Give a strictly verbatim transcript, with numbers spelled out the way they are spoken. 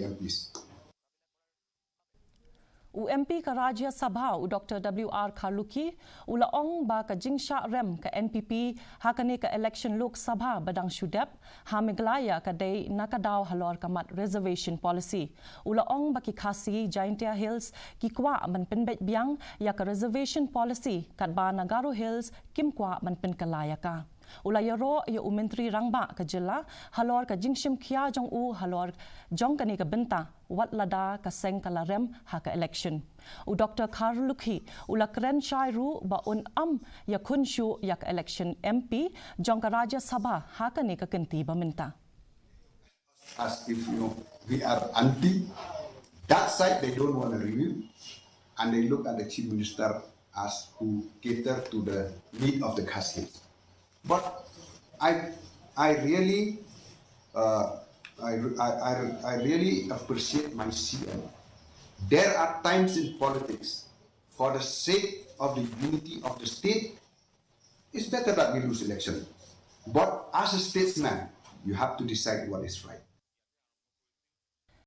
M Ps. U M P ka Rajya Sabha u Doctor W R Kharlukhi u la ong ba ka jingshah rem ka N P P ha kane ka election Lok Sabha ba dang shu dep ha Meghalaya ka dei na ka daw halor ka mat reservation policy. U la ong ba ki Khasi Jaintia Hills ki kwah ban pynbeit biang ïa ka reservation policy katba na Garo Hills kim kwah ban pynkylla ïa ka. U la ïaroh ïa u Myntri Rangbah ka jylla halor ka jingshim khia jong u halor jong kane ka bynta wat lada ka seng ka la rem ha ka election. U Doctor Kharlukhi u la kren shai ruh ba un ym ïakhun shuh ïa ka election M P jong ka Rajya Sabha ha kane ka kynti ba mynta. As if, you know, we are anti that side, they don't want to review, and they look at the Chief Minister as who cater to the need of the Khasi. But I, I really, uh, I, I, I, I really appreciate my C M. There are times in politics, for the sake of the unity of the state, it's better that we lose election. But as a statesman, you have to decide what is right.